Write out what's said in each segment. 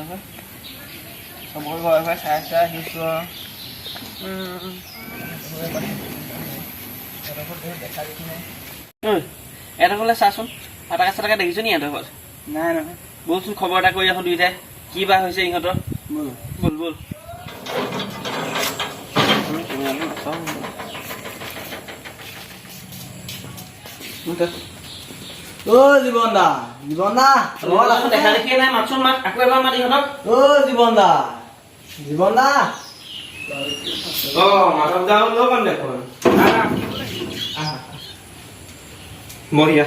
নহয়। চবৰে ঘৰে ঘৰে চাই চাই আহিছোঁ আৰু। সিহঁতৰ ঘৰত বহুত দেখা দেখি নাই। ঐ, এটা ঘৰলৈ চাচোন, ফটাকা চাটাকা দেখিছ নি ইহঁতৰ ঘৰত? নাই নহয়। ব'লচোন, খবৰ এটা কৰি আহোঁ দুইটাই, কি বা হৈছে ইহঁতৰ। ব'ল। ব'ল ব'ল। আমি কেমেৰাটো নাচাওঁ। অ জীৱন দা, জীৱন দা, ঘৰত আছ? দেখা দেখিয়ে নাই। মাতচোন, মাত, আকৌ এবাৰ মাত ইহঁতক। অ জীৱন দা, জীৱন দা। অ মাধৱ দা লগ দেখোন। আহা। বঢ়িয়া,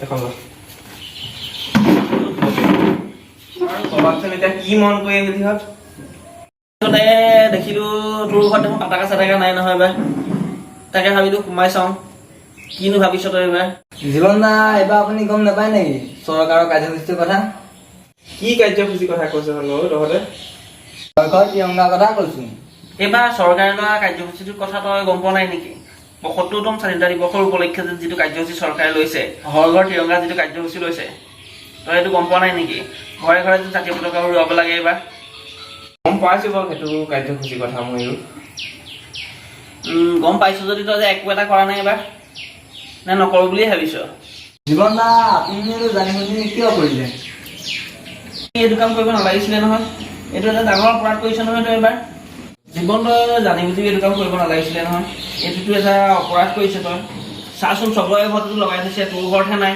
এখন ল। কবাকচোন, এতিয়া কি মন কৰি আহিল সিহঁত? ততে দেখিলো তোৰ ঘৰত দেখোন পাতাকা চাতাকা নাই নহয় এইবাৰ। তাকে ভাবিলো সোমাই চাওঁ, কিনো ভাবিছ তই এইবাৰ? জীৱন দা, এইবাৰ আপুনি গম নাপায় নেকি চৰকাৰৰ কাৰ্যসূচীটোৰ কথা? কি কাৰ্যসূচীৰ কথা কৈছ বাৰু তহঁতে? ঘৰ ঘৰ তিৰংগাৰ কথা কৈছো। এইবাৰ চৰকাৰে লোৱা কাৰ্যসূচীটোৰ কথা তই গম পোৱা নাই নেকি? 75তম স্বাধীনতা দিৱসৰ উপলক্ষে যে যিটো কাৰ্যসূচী চৰকাৰে লৈছে, হৰ ঘৰ তিৰংগা যিটো কাৰ্যসূচী লৈছে, তই এইটো গম পোৱা নাই নেকি? ঘৰে ঘৰে যে জাতীয় পতাকা উৰুৱাব লাগে এইবাৰ। গম পাইছো বাৰু সেইটো কাৰ্যসূচীৰ কথা ময়ো। গম পাইছ যদি তই যে একো এটা কৰা নাই এইবাৰ, নে নকৰো বুলিয়ে ভাবিছ? জীৱন দা, আপুনি এইটো জানি শুনি কিয় কৰিলে? এইটো কাম কৰিব নালাগিছিলে নহয়। এইটো এটা ডাঙৰ অপৰাধ কৰিছ নহয় তই এইবাৰ। জীৱন, তই জানি বুজি এইটো কাম কৰিব নালাগিছিলে নহয়। এইটোতো এটা অপৰাধ কৰিছ তই। চাচোন, চবৰে ঘৰতো লগাই থৈছে, তোৰ ঘৰতহে নাই।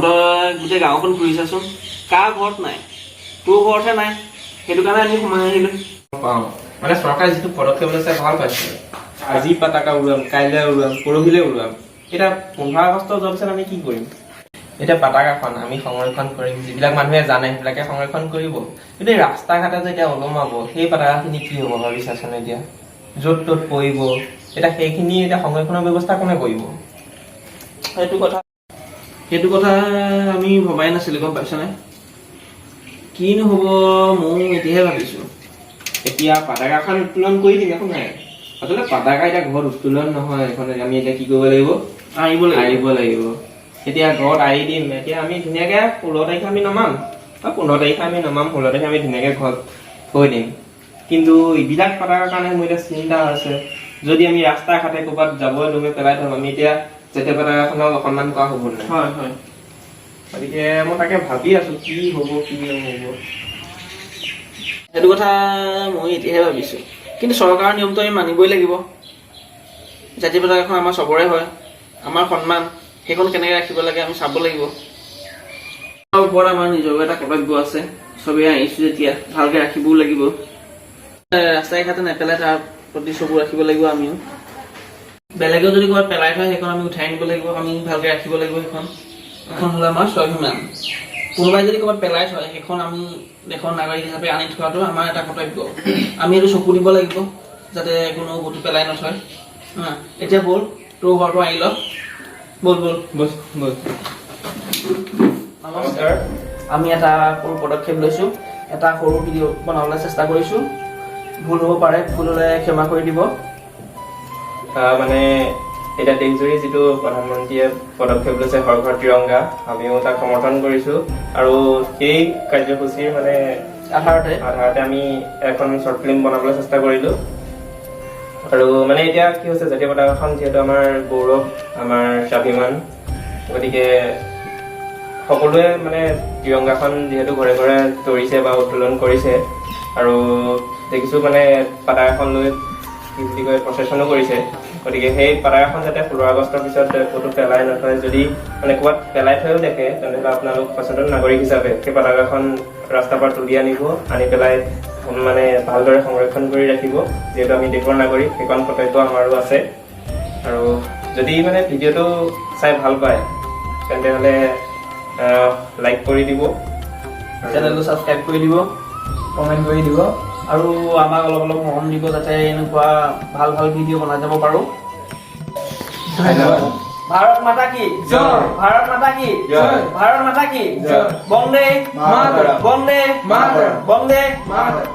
তই গোটেই গাঁওখন ঘূৰি চাচোন, কাৰ ঘৰত নাই? তোৰ ঘৰতহে নাই। সেইটো কাৰণে আমি সোমাই আহিলো। পাওঁ মানে চৰকাৰে যিটো পদক্ষেপ লৈছে ভাল পাইছে। আজি পতাকা উৰুৱাম, কাইলৈ উৰুৱাম, পৰহিলে উৰুৱাম। এতিয়া 15 আগষ্ট যোৱাৰ পিছত আমি কি কৰিম? এতিয়া পতাকাখন আমি সংৰক্ষণ কৰিম, যিবিলাক মানুহে জানে সেইবিলাকে সংৰক্ষণ কৰিব। কিন্তু এই ৰাস্তা ঘাটে যে এতিয়া ওলমাব, সেই পতাকাখিনি কি হ'ব ভাবিছাচোন? এতিয়া য'ত ত'ত পৰিব। এতিয়া সেইখিনি এতিয়া সংৰক্ষণৰ ব্যৱস্থা কোনে কৰিব? সেইটো কথা আমি ভবাই নাছিলো, গম পাইছনে? কিনো হ'ব, ময়ো এতিয়াহে ভাবিছো। এতিয়া পতাকাখন উত্তোলন কৰি দিম, একো নাই। আচলতে পতাকা এতিয়া ঘৰত উত্তোলন নহয়, এইখন আমি এতিয়া কি কৰিব লাগিব? আঁৰিব লাগিব। আঁৰিব লাগিব। এতিয়া ঘৰত আঁৰি দিম। এতিয়া আমি ধুনীয়াকে 16 তাৰিখে আমি নমাম বা 15 তাৰিখে আমি নমাম, 16 তাৰিখে আমি ধুনীয়াকে ঘৰত থৈ দিম। কিন্তু এইবিলাক পতাকাৰ কাৰণে মোৰ এতিয়া চিন্তা হৈছে। যদি আমি ৰাস্তা ঘাটে ক'ৰবাত যাব দমে পেলাই থম, আমি এতিয়া জাতীয় পতাকাখনক অসন্মান কৰা হ'ব নাই? হয় হয় গতিকে মই তাকে ভাবি আছো, কি হ'ব কি নহ'ব। সেইটো কথা মই এতিয়াহে ভাবিছো। কিন্তু চৰকাৰৰ নিয়মটো আমি মানিবই লাগিব। জাতীয় পতাকাখন আমাৰ চবৰে হয়, আমাৰ সন্মান। সেইখন কেনেকে ৰাখিব লাগে আমি চাব লাগিব। তাৰ ওপৰত আমাৰ নিজৰো এটা কৰ্তব্য আছে। চবেই আহিছো যেতিয়া ভালকে ৰাখিবও লাগিব। ৰাস্তাই ঘাটে নেপেলাই তাৰ প্ৰতি চকু ৰাখিব লাগিব আমিও। বেলেগেও যদি ক'ৰবাত পেলাই থয়, সেইখন আমি উঠাই আনিব লাগিব। আমি ভালকে ৰাখিব লাগিব সেইখন। সেইখন হ'লে আমাৰ স্বাভিমান। কোনোবাই যদি ক'ৰবাত পেলাই থয়, সেইখন আমি দেশৰ নাগৰিক হিচাপে আনি থোৱাটো আমাৰ এটা কৰ্তব্য। আমি এইটো চকু দিব লাগিব যাতে কোনো বস্তু পেলাই নথয়। হা, এতিয়া ব'ল, তোৰ ঘৰটো আহি ল। ব'ল ব'ল। বছ বছ। নমস্কাৰ। আমি এটা সৰু পদক্ষেপ লৈছোঁ, এটা সৰু ভিডিঅ' বনাবলৈ চেষ্টা কৰিছোঁ। ভুল হ'ব পাৰে, ভুল হ'লে ক্ষমা কৰি দিব। মানে এতিয়া দেশজুৰি যিটো প্ৰধানমন্ত্ৰীয়ে পদক্ষেপ লৈছে, হৰ ঘৰ তিৰংগা, আমিও তাক সমৰ্থন কৰিছো। আৰু সেই কাৰ্যসূচীৰ মানে আধাৰতে আধাৰতে আমি এখন শ্বৰ্ট ফিল্ম বনাবলৈ চেষ্টা কৰিলো। আৰু মানে এতিয়া কি হৈছে, জাতীয় পতাকাখন যিহেতু আমাৰ গৌৰৱ, আমাৰ স্বাভিমান, গতিকে সকলোৱে মানে তিৰংগাখন যিহেতু ঘৰে ঘৰে তৰিছে বা উত্তোলন কৰিছে আৰু দেখিছো মানে পতাকাখন লৈ কি বুলি কয়, প্ৰচেছনো কৰিছে। গতিকে সেই পতাকাখন যাতে 16 আগষ্টৰ পিছত ক'তো পেলাই নথয়। যদি মানে ক'ৰবাত পেলাই থৈও দেখে, তেনেহ'লে আপোনালোক সচেতন নাগৰিক হিচাপে সেই পতাকাখন ৰাস্তাৰ পৰা তুলি আনিব, আনি পেলাই মানে ভালদৰে সংৰক্ষণ কৰি ৰাখিব। যিহেতু আমি দেশৰ নাগৰিক, সেইখন কৰ্তব্য আমাৰো আছে। আৰু যদি মানে ভিডিঅ'টো চাই ভাল পায়, তেন্তে হ'লে লাইক কৰি দিব। চেনেলটো ছাবস্ক্ৰাইব কৰি দিব। কমেণ্ট কৰি দিব। আৰু আমাক অলপ অলপ মৰম দিব, যাতে এনেকুৱা ভাল ভাল ভিডিঅ' বনাই যাব পাৰোঁ। ধন্যবাদ। भारत माता की জয়। भारत माता की জয়। भारत माता की জয়। বন্দে মাতৰম। বন্দে মাতৰম। বন্দে মাতৰম।